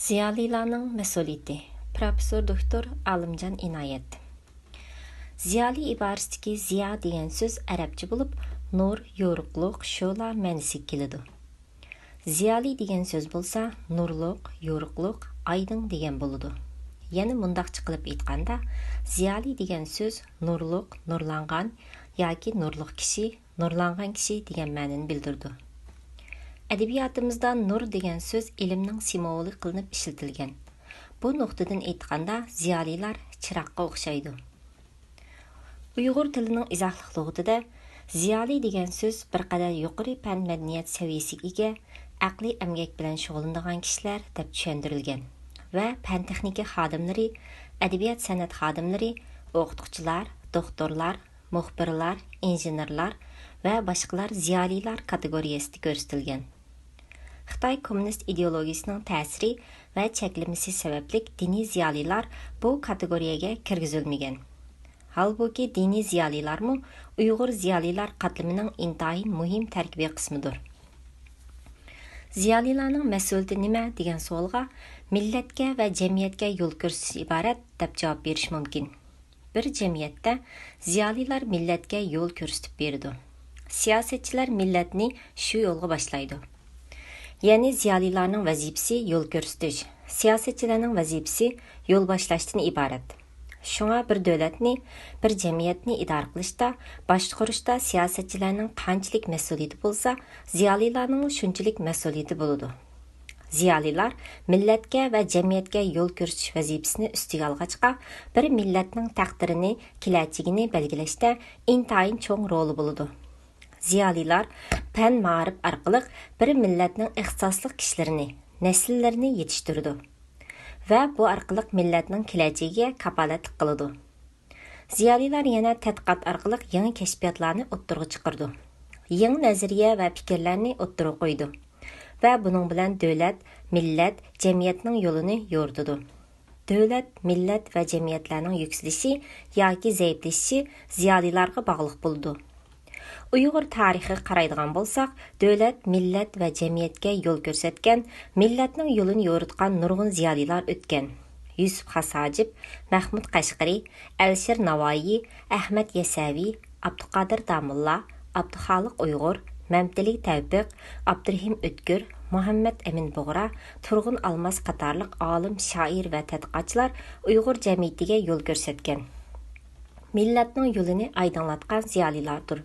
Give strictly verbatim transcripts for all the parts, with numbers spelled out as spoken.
زىيالىيلارنىڭ مەسئۇلىيىتى. پروفېسسور دوكتور ئالىمجان ئىنايەت. زىيالىي ئىبارىسىدىكى زىيا دېگەن سۆز ئەرەبچە بولۇپ، نۇر، يورۇقلۇق، شولا مەنىسىگە كېلىدۇ. زىيالىي دېگەن سۆز بولسا نۇرلۇق، يورۇقلۇق، ئايدىڭ دېگەن بولىدۇ. يەنە مۇنداقچە قىلىپ ئېيتقاندا، زىيالىي دېگەن سۆز نۇرلۇق، نۇرلانغان ياكى نۇرلۇق كىشى، نۇرلانغان كىشى دېگەن مەنىنى بىلدۈرىدۇ. ئەدەبىياتىمىزدا نۇر دېگەن سۆز ئىلىمنىڭ سىمۋولى قىلىنىپ ئىشلىتىلگەن. بۇ نۇقتىدىن ئېيتقاندا، زىيالىيلار چىراغقا ئوخشايدۇ. ئۇيغۇر تىلىنىڭ ئىزاھلىق لۇغىتىدە زىيالىي دېگەن سۆز بىر قەدەر يۇقىرى پەن مەدەنىيەت سەۋىيەسىگە ئىگە، ئەقلىي ئەمگەك بىلەن شۇغۇللىنىدىغان كىشىلەر دەپ چۈشەندۈرۈلگەن ۋە پەن تېخنىكا خادىملىرى، ئەدەبىيات سەنئەت خادىملىرى، ئوقۇتقۇچىلار، دوختۇرلار، مۇخبىرلار، ئىنژېنېرلار ۋە باشقىلار زىيالىيلار كاتېگورىيەسىدە كۆرسىتىلگەن. خىتاي كوممۇنىست ئىدېئولوگىيىسىنىڭ تەسىرى ۋە چەكلىمىسى سەۋەبلىك دىنىي زىيالىيلار بۇ كاتېگورىيەگە كىرگۈزۈلمىگەن. ھالبۇكى، دىنىي زىيالىيلارمۇ ئۇيغۇر زىيالىيلار قاتلىمىنىڭ ئىنتايىن مۇھىم تەركىبىي قىسمىدۇر. زىيالىيلارنىڭ مەسئۇلىيىتى نېمە دېگەن سوئالغا مىللەتكە ۋە جەمئىيەتكە يول كۆرسىتىش ئىبارەت دەپ جاۋاب بېرىش مۇمكىن. بىر جەمئىيەتتە زىيالىيلار مىللەتكە يول كۆرسىتىپ بېرىدۇ. سىياسەتچىلەر مىللەتنى شۇ يولغا باشلايدۇ. يەنى زىيالىيلارنىڭ ۋەزىپىسى يول كۆرسىتىش، سىياسەتچىلەرنىڭ ۋەزىپىسى يول باشلاشتىن ئىبارەت. شۇڭا بىر دۆلەتنى، بىر جەمئىيەتنى ئىدارە قىلىشتا، باشقۇرۇشتا سىياسەتچىلەرنىڭ قانچىلىك مەسئۇلىيىتى بولسا، زىيالىيلارنىڭمۇ شۇنچىلىك مەسئۇلىيىتى بولىدۇ. زىيالىيلار مىللەتكە ۋە جەمئىيەتكە يول كۆرسىتىش ۋەزىپىسىنى ئۈستىگە ئالغاچقا، بىر مىللەتنىڭ تەقدىرىنى، كېلەچىكىنى بەلگىلەشتە ئىنتايىن چوڭ رولى بولىدۇ. زىيالىيلار پەن-مائارىپ ئارقىلىق بىر مىللەتنىڭ ئىختىساسلىق كىشىلىرىنى، نەسىللىرىنى يېتىشتۈرىدۇ ۋە بۇ ئارقىلىق مىللەتنىڭ كېلەچىكىگە كاپالەتلىك قىلىدۇ. زىيالىيلار يەنە تەتقىقات ئارقىلىق يېڭى كەشپىياتلارنى ئوتتۇرىغا چىقىرىدۇ. يېڭى نەزەرىيە ۋە پىكىرلەرنى ئوتتۇرىغا قويىدۇ ۋە بۇنىڭ بىلەن دۆلەت، مىللەت، جەمئىيەتنىڭ يولىنى يورۇتىدۇ. دۆلەت، مىللەت ۋە جەمئىيەتلەرنىڭ يۈكسىلىشى ياكى زەئىپلىشىشى زىيالىيلارغا باغلىق بولىدۇ. ئۇيغۇر تارىخىغا قارايدىغان بولساق، دۆلەت، مىللەت ۋە جەمئىيەتكە يول كۆرسەتكەن، مىللەتنىڭ يولىنى يورۇتقان نۇرغۇن زىيالىيلار ئۆتكەن. يۈسۈپ خاس ھاجىپ، مەھمۇد قەشقىرى، ئەلىشىر ناۋايى، ئەھمەد يەسەۋى، ئابدۇقادىر داموللا، ئابدۇخالىق ئۇيغۇر، مەمتىلى تەۋپىق، ئابدۇرېھىم ئۆتكۈر، مۇھەممەد ئەمىن بۇغرا، تۇرغۇن ئالماس قاتارلىق ئالىم، شائىر ۋە تەتقىقاتچىلار ئۇيغۇر جەمئىيىتىگە يول كۆرسەتكەن. مىللەتنىڭ يولىنى ئايدىڭلاتقان زىيالىيلاردۇر.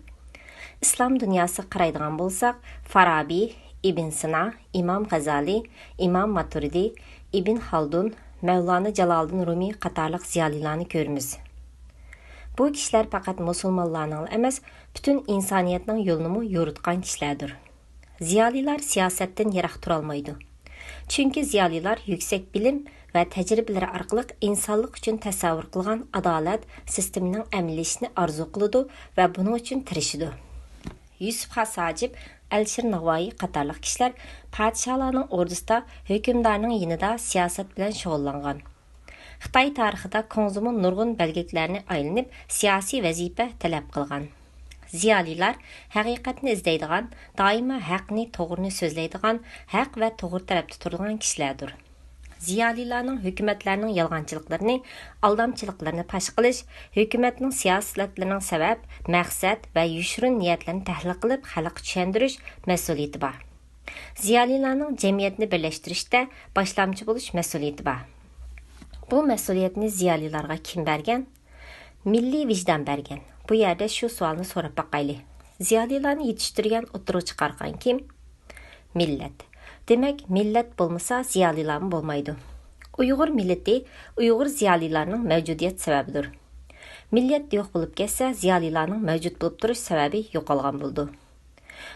ئىسلام دۇنياسىغا قارايدىغان بولساق، فارابى، ئىبن سىنا، ئىمام غازالى، ئىمام ماتۇرىدى، ئىبن خالدۇن، مەۋلانا جالالىدىن رۇمى قاتارلىق زىيالىيلارنى كۆرىمىز. بۇ كىشىلەر پەقەت مۇسۇلمانلارنىڭلا ئەمەس، پۈتۈن ئىنسانىيەتنىڭ يولىنىمۇ يورۇتقان كىشىلەردۇر. زىيالىيلار سىياسەتتىن يىراق تۇرالمايدۇ. چۈنكى زىيالىيلار يۈكسەك بىلىم ۋە تەجرىبىلىرى ئارقىلىق ئىنسانلىق ئۈچۈن تەسەۋۋۇر قىلغان ئادالەت سىستېمىنىڭ ئەمەلىيلىشىشىنى ئارزۇ قىلىدۇ ۋە بۇنىڭ ئۈچۈن تىرىشىدۇ. يۈسۈپ خاس ھاجىپ، ئەلىشىر ناۋايى قاتارلىق كىشىلەر پادىشاھلارنىڭ ئوردىسىدا ھۆكۈمدارنىڭ يېنىدا سىياسەت بىلەن شۇغۇللانغان. خىتاي تارىخىدا كۇڭزىمۇ نۇرغۇن بەلگىلىكلەرنى ئايلىنىپ، سىياسىي ۋەزىپە تەلەپ قىلغان. زىيالىيلار ھەقىقەتنى ئىزدەيدىغان، دائىما ھەقنى، توغرىنى سۆزلەيدىغان، ھەق ۋە توغرا تەرەپتە تۇرىدىغان كىشىلەردۇر. زىيالىيلارنىڭ ھۆكۈمەتلەرنىڭ يالغانچىلىقلىرىنى، ئالدامچىلىقلىرىنى پاش قىلىش، ھۆكۈمەتنىڭ سىياسەتلىرىنىڭ سەۋەب، مەقسەت ۋە يوشۇرۇن نىيەتلىرىنى تەھلىل قىلىپ خەلققە چۈشەندۈرۈش مەسئۇلىيىتى بار. زىيالىيلارنىڭ جەمئىيەتنى بىرلەشتۈرۈشتە باشلامچى بولۇش مەسئۇلىيىتى بار. بۇ مەسئۇلىيەتنى زىيالىيلارغا كىم بەرگەن؟ مىللىي ۋىجدان بەرگەن. بۇ يەردە شۇ سوئالنى سوراپ باقايلى. زىيالىيلارنى يېتىشتۈرگەن، ئوتتۇرىغا چىقارغان كىم؟ مىللەت. دېمەك، مىللەت بولمىسا، زىيالىيلارمۇ بولمايدۇ. ئۇيغۇر مىللىتى ئۇيغۇر زىيالىيلارنىڭ مەۋجۇدىيەت سەۋەبىدۇر. مىللەت يوق بولۇپ كەتسە، زىيالىيلارنىڭ مەۋجۇت بولۇپ تۇرۇش سەۋەبى يوقالغان بولىدۇ.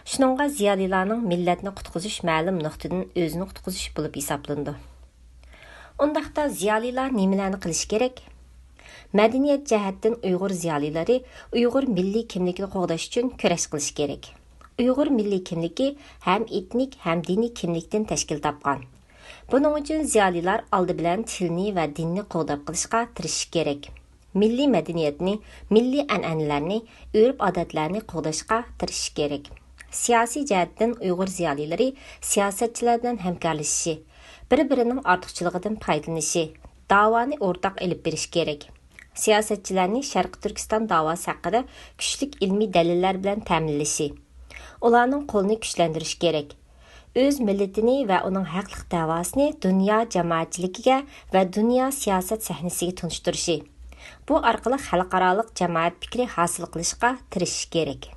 شۇنىڭغا زىيالىيلارنىڭ مىللەتنى قۇتقۇزۇش مەلۇم نۇقتىدىن ئۆزىنى قۇتقۇزۇش بولۇپ ھېسابلىنىدۇ. ئۇنداقتا زىيالىيلار نېمىلەرنى قىلىشى كېرەك؟ مەدەنىيەت جەھەتتىن ئۇيغۇر زىيالىيلىرى ئۇيغۇر مىللىي كىملىكىنى قوغداش ئۈچۈن كۈرەش قىلىشى كېرەك. ئۇيغۇر مىللىي كىملىكى ھەم ئېتنىك، ھەم دىنىي كىملىكتىن تەشكىل تاپقان. بۇنىڭ ئۈچۈن زىيالىيلار ئالدى بىلەن تىلنى ۋە دىننى قوغداپ قېلىشقا تىرىشىشى كېرەك. مىللىي مەدەنىيەتنى، مىللىي ئەنئەنىلەرنى، ئۆرپ-ئادەتلەرنى قوغداشقا تىرىشىشى كېرەك. سىياسىي جەھەتتىن ئۇيغۇر زىيالىيلىرى سىياسەتچىلەر بىلەن ھەمكارلىشىشى، بىر-بىرىنىڭ ئارتۇقچىلىقىدىن پايدىلىنىشى، داۋانى ئورتاق ئېلىپ بېرىشى كېرەك. سىياسەتچىلەرنى شەرقىي تۈركىستان داۋاسى ھەققىدە كۈچلۈك ئىلمىي دەلىللەر بىلەن تەمىنلىشى، ئۇلارنىڭ قولىنى كۈچلەندۈرۈشى كېرەك. ئۆز مىللىتىنى ۋە ئۇنىڭ ھەقلىق دەۋاسىنى دۇنيا جامائەتچىلىكىگە ۋە دۇنيا سىياسەت سەھنىسىگە تونۇشتۇرۇشى، بۇ ئارقىلىق خەلقئارالىق جامائەت پىكرى ھاسىل قىلىشقا تىرىشىشى كېرەك.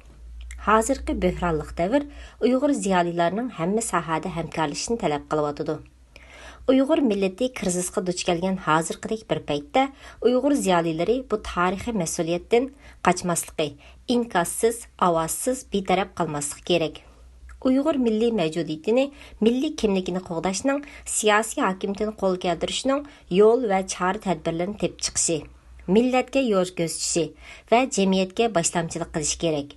ھازىرقى بۆھرانلىق دەۋر ئۇيغۇر زىيالىيلارنىڭ ھەممە ساھەدە ھەمكارلىشىشىنى تەلەپ قىلىۋاتىدۇ. ئۇيغۇر مىللىتى كىرىزىسقا دۇچ كەلگەن ھازىرقىدەك بىر پەيتتە، ئۇيغۇر زىيالىيلىرى بۇ تارىخىي مەسئۇلىيەتتىن قاچماسلىقى، ئىنكاسسىز، ئاۋازسىز، بىتەرەپ قالماسلىقى كېرەك. ئۇيغۇر مىللىي مەۋجۇدىيىتىنى، مىللىي كىملىكىنى قوغداشنىڭ، سىياسىي ھاكىمىيىتىنى قولغا كەلتۈرۈشنىڭ يول ۋە چارە-تەدبىرلىرىنى تېپىپ چىقىشى، مىللەتكە يول كۆرسىتىشى ۋە جەمئىيەتكە باشلامچىلىق قىلىشى كېرەك.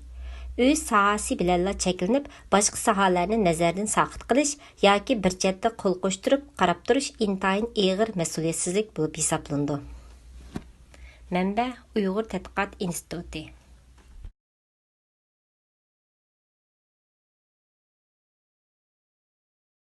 ئۆز ساھەسى بىلەنلا چەكلىنىپ، باشقا ساھەلەرنى نەزەردىن ساقىت قىلىش ياكى بىر چەتتە قول قوشتۇرۇپ قاراپ تۇرۇش ئىنتايىن ئېغىر مەسئۇلىيەتسىزلىك بولۇپ ھېسابلىنىدۇ. مەنبە: ئۇيغۇر تەتقىقات ئىنستىتۇتى.